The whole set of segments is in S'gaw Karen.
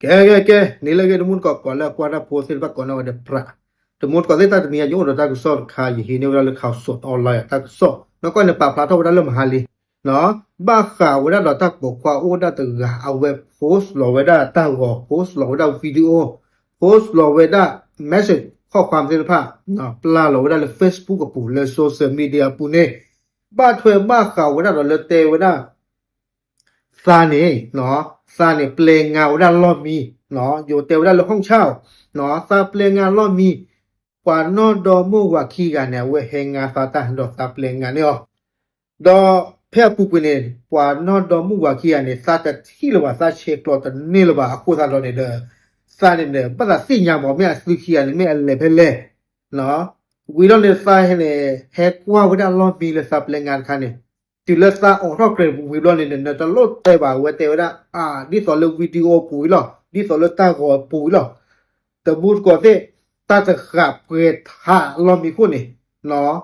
ကဲ ကဲ ကဲ န့ၣ်လၢအဂ့ၢ် တမူတကိး ပှၤလၢအကွၢ်တၢ်ဖိသ့ၣ်တဖၣ်ကိးနီၢ်ဂၤဒဲး ပြး တမူတကိးသ့ၣ် တၢ်တနံၤအံၤ ယအိၣ်ဒီးတၢ်ကစီၣ်တခါ ယဟံးန့ၢ်ဝဲဒၣ်လၢ ข่าวสดออนไลน์ အတၢ်ကစီၣ် နီၢ်ကီၢ်န့ၣ် ပာ်ဖျါထီၣ်ဝဲဒၣ်လၢမဟါလံ ဘၣ်ဃးဝဲဒၣ်ဒီးတၢ်ပိာ်ခွါအိၣ်ဒၣ်တဂၤ အဝဲ post လီၤဝဲဒၣ်တၢ်ဂီၤ post လီၤဝဲဒၣ် video post လီၤဝဲဒၣ် message ข้อความသ့ၣ်တဖၣ် ပျၢ်လီၤဝဲဒၣ်လၢ Facebook အပူၤ လၢ social media အပူၤန့ၣ် ဘၣ်ထွဲဘၣ်ဃးဝဲဒၣ်ဒီးလၢတဲဝဲဒၣ် သးန့ၣ် သးန့ၣ် ပျဲငါဝဲဒၣ်လီၢ်မံ ယိၤတဲဝဲဒၣ်လၢ ห้องเช่า သးပျဲငါလီၢ်မံ ပှၤနီၢ်ဒီမိၢ်ဝၤခံဂၤန့ၣ် အဝဲဟဲငါသးတၢ်ဒီးသးပျဲငါန့ၣ်လီၤ. ဒီးဖဲအပူၤကွံာ်န့ၣ် ပှၤနီၢ်ဒီမိၢ်ဝၤခံဂၤန့ၣ် သးတထံၣ်လၢၤဘၣ် သးဆဲးကျိးတန့ၢ်လၢၤဘၣ် အဃိသတးဒီးန့ၣ်ဒီး သးန့ၣ်ဒီး ဘၣ်သးသ့ၣ်ညါမး မ့ၢ်အသုခံဂၤန့ၣ် မ့ၢ်အလဲၤဖဲလဲၣ် ဝံၤလီၤန့ၣ် သးန့ၣ် ဟဲကွၢ်ဝဲဒၣ်လီၢ်မံလၢသးပျဲငါတခါန့ၣ် တုၤလၢသးအိးထီၣ်ကြဲးပူၤဝံၤဘျီန့ၣ် နတလိၣ်တဲဘၣ် အဝဲတဲဝဲဒၣ် အါ ဒ်သိးလၢ video ပူၤအံၤလီၤ ဒ်သိးလၢတၢ်ဂီၤပူၤအံၤလီၤ. တမူတကိးသ့ၣ် တၢ်တဃာ်ပှဲၤထးလီၢ်မံခိၣ်န့ၣ်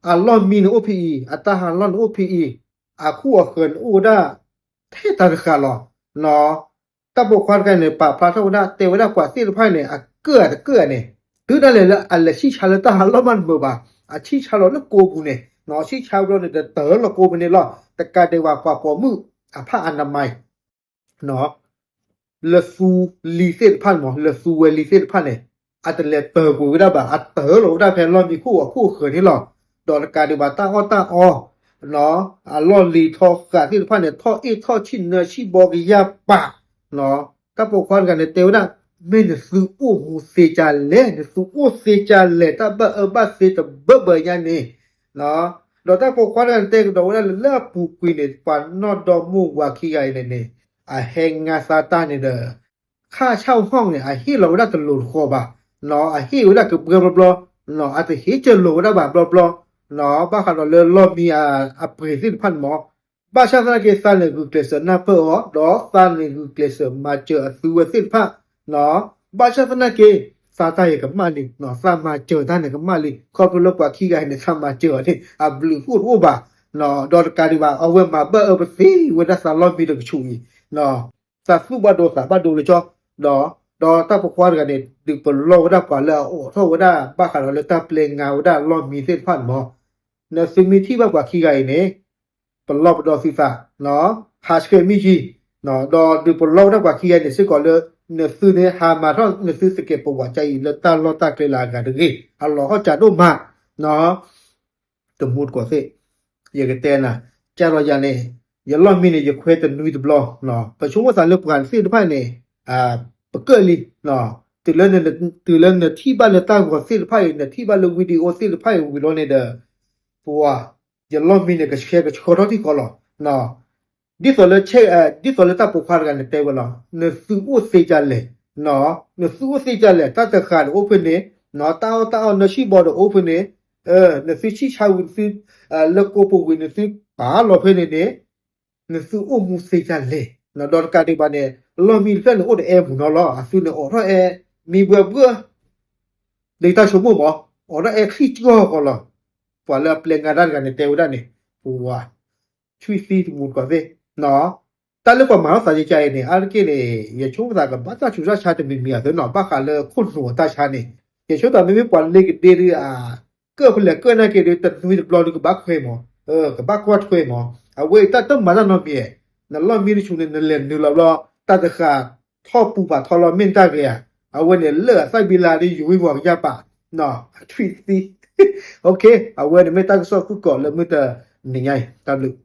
အလီၢ်မံန့ၣ်အိၣ်ဖဲအံၤ အတၢ်ဟးလီၢ်န့ၣ်အိၣ်ဖဲအံၤ အခိၣ်အဃၢၤန့ၣ်အိၣ်ဝဲဒၣ် ထဲတၢ်တဃာ်လီၤ. တၢ်ပိာ်ခွါတဂၤန့ၣ် ပာ်ဖျါထီၣ်ဝဲဒၣ် တဲဝဲဒၣ်ပှၤသ့ၣ်တဖၣ်န့ၣ် အကၢၣ်အတကၢၣ်န့ၣ် တုၤဒၣ်လဲာ်လၢအလဲၤဆံၣ်ဆါလၢတၢ်ဟးလီၢ်မးတမုာ်ဘၣ် အဆံၣ်ဆါလီၤလၢကိးပူၤန့ၣ် ဆံၣ်ဆါဘျီန့ၣ် တတၢၢ်လီၤကိးပူၤန့ၣ်လီၤ. တကးဒံးဘၣ်ပှၤပိာ်မုၣ်အဖးအနမၤ လၢသူလံၤသ့ၣ်တဖၣ်န့ၣ်မး လၢသူဝဲလံၤသ့ၣ်တဖၣ်န့ၣ် အတလဲၤတၢၢ်ကွံာ်ဝဲဒၣ်ဘၣ် အတၢၢ်လီၤဝဲဒၣ်ဖဲလီၢ်မံခိၣ်အခိၣ်အဃၢၤန့ၣ်လီၤ. ဒီးတကးဒံးဘၣ်တၢ်အီၣ်တၢ်အီ အလီၢ်လံၤထီဃာ်သ့ၣ်တဖၣ်န့ၣ် ထီၣ်အ့ၣ်ထီၣ်ဆံၣ်နၢဆံၣ်ဘီကယၢ်ပာ် တၢ်ပိာ်ခွါတဂၤန့ၣ် တဲဝဲဒၣ် မ့ၢ်နသုအိၣ်မူသ့ကလဲၣ် နသုအိၣ်သ့ကလဲၣ် တၢ်ဘၣ်အၢဘၣ်သီတဘၢဘၢညါန့ၣ် ဒီးတၢ်ပိာ်ခွါတဂၤန့ၣ် တဲကဒီးဝဲဒၣ်လၢ လၢအပူၤကွံာ်န့ၣ် ပှၤနီၢ်ဒီမိၢ်ဝၤခံဂၤအံၤန့ၣ်န့ၣ် အဟဲငါသးတၢ်န့ၣ်ဒီး ခၣ်ဆၣ်ဟီၣ်န့ၣ် အဟ့ၣ်လီၤဝဲဒၣ်တလိၤတဃီၤဘၣ်, အဟ့ၣ်ဝဲဒၣ်ကဘှဲဘျီဘျီ, အတဟ့ၣ်ကၢလိာ်ဝဲဒၣ်ဘၣ်ဘျီဘျီ, ဘၣ်ဃးဒီးလၢလီၢ်မံအပှ့ၤသ့ၣ်တဖၣ်န့ၣ်မး, ဘၣ်ဆၣ်သနာ်က့ သးန့ၣ်ဂုာ်ကျဲးစၢးနၢ်ပၢၢ်အီၤ, ဒီးသးန့ၣ်ဂုာ်ကျဲးစၢးမၤစၢၤအသုဝဲသ့ၣ်တဖၣ်, ဘၣ်ဆၣ်သနာ်က့ သးတၢ်အံၤကမၣ်လံ, သးမၤစၢၤတၢ်န့ၣ်ကမၣ်လံ, ခီဖျိလၢပှၤခံဂၤအံၤန့ၣ် သးမၤစၢၤအီၤန့ၣ် အဘျုးအိၣ်တအိၣ်ဘၣ်, ဒီးတကးဒံးဘၣ် အဝဲမၤဘၣ်အၢပသ့ဝဲဒၣ်သးလီၢ်မံတကဆူးအံၤ, သးသူၣ်ဘၣ်ဒိသးဘၣ်ဒိလၢကၠီ, ဒီး ဒီးတၢ်ပိာ်ခွါတဂၤန့ၣ် ဒုးပလီၢ်ဝဲဒၣ်ပှၤလၢအအိးထီၣ်ဝဲဒၣ် ဘၣ်ဃးဒီးလၢတၢ်ပျဲငါဝဲဒၣ်လီၢ်မံသ့ၣ်တဖၣ်န့ၣ်မး, နသုမ့ၢ်ထံၣ်ဘၣ်ပှၤခံဂၤအံၤန့ၣ် ပလီၢ်ပဒီသုသး, ဟးဆှဲးမ့ၢ်ယံၤ, ဒီးဒုးပလီၢ်ဝဲဒၣ်ပှၤခံဂၤန့ၣ်စ့ၢ်ကီးလၢ နသုန့ၣ်ဟးမၤထီၣ်နသုသကဲးပဝးကအံၤ လၢတၢ်လီၢ်တၢ်ကျဲလၢအဂၤတဂ့ၤ, အလီၤဟီၣ်စးဒိၣ်မး တမူတကိးသ့ၣ်, ယကတဲနၤ, ကၢ်ဒီးယၤန့ၣ် ယလီၢ်မံန့ၣ် ယခွဲးတနွံတဘျီ, ပဆိကမိၣ်သးလၢပှၤသ့ၣ်တဖၣ်န့ၣ် ပကၢၣ်လံ, တုၤလၢ တုၤလၢနထံၣ်ဘၣ်လၢတၢ်ဂီၤသ့ၣ်တဖၣ်အံၤ နထံၣ်ဘၣ်လၢ video သ့ၣ်တဖၣ်အံၤဝံၤလီၤန့ၣ်ဒီး ပှၤ ယလီၢ်မံန့ၣ် ကဆှဲကဆှီထီၣ်ထံၣ်ဃီလီၤ. ဒ်သိးလၢ ဒ်သိးလၢတၢ်ပိာ်ခွါတဂၤန့ၣ်တဲဝဲလီၤ, နသုအိၣ်သ့ကလဲၣ်, နသုအိၣ်သ့ကလဲၣ်, တၢ်တဃာ်န့ၣ်အိၣ်ဖဲန့ၣ်, တၢ်အီၣ်တၢ်အီနၢဆံၣ်ဘီဒီးအိၣ်ဖဲန့ၣ်, နသုဆံၣ်ဆါဝံၤနသု လၢကိးပူၤဝံၤနသုပာ်လီၤဖဲန့ၣ်န့ၣ်, နသုအိၣ်မူသ့ကလဲၣ်, ဒီးတကးဒံးဘၣ်န့ၣ် လီၢ်မံတဖျၢၣ်န့ၣ် အိၣ်တအဲၣ်မူနီၤလီၤ, အသုန့ၣ်အိးထီၣ်အဲၣ် မံဘှဲဘှဲ ဒ်တၢ်ဆိကမိၣ်မး, အိးထီၣ်အဲၣ်ချံကၠီၣ်ဃီလီၤ. ပှၤလၢအပျဲငါတၢ်တဂၤန့ၣ်တဲဝဲဒၣ်န့ၣ်, ပှၤ ဆွံၣ်သံတမူတကိးသ့ၣ်, တၢ်လၢပှၤမၤထီၣ်သးကကါအံၤန့ၣ် အါတက့ၢ်န့ၣ် ယဆိကမိၣ်သးကဘၣ်တၢ်ဆူးတၢ်ဆါတမံၤမံၤအသိးနီၤ, ဘၣ်ဃးလၢခိၣ်နူာ်အတၢ်ဆါန့ၣ်, ယဆိကမိၣ်သးမ့မ့ၢ်ပှၤလ့ကဒ့ဒီး ကၢၣ်ဖဲလဲၣ်ကၢၣ်နာ်က့ဒီး တနွံတဘျီဒီးကဘၣ်ခွဲးမး, ကဘၣ်ကွၢ်ထွဲမး, အဝဲအံၤတၢ်တမၤတၢ်နီတမံၤ, နလီၢ်မံတဆူၣ်န့ၣ် နလဲၤနုာ်လီၤဘျီ တၢ်တဃာ်ထီၣ်ပူၤပာ်ထီလီၤမ့ၢ်တၢ်ဂ့ၤဧါ, အဝဲန့ၣ်လၢအသၣ်ဘံလါဒီးယွံမီၤကယၢ်ပာ်, အထွံၣ်သံ, အဝဲန့ၣ်မ့ၢ်တၢ်ကစီၣ်ဖုၣ်ကိာ်လၢမုၢ်တနံၤညါအံၤ တၢ်ဘျုး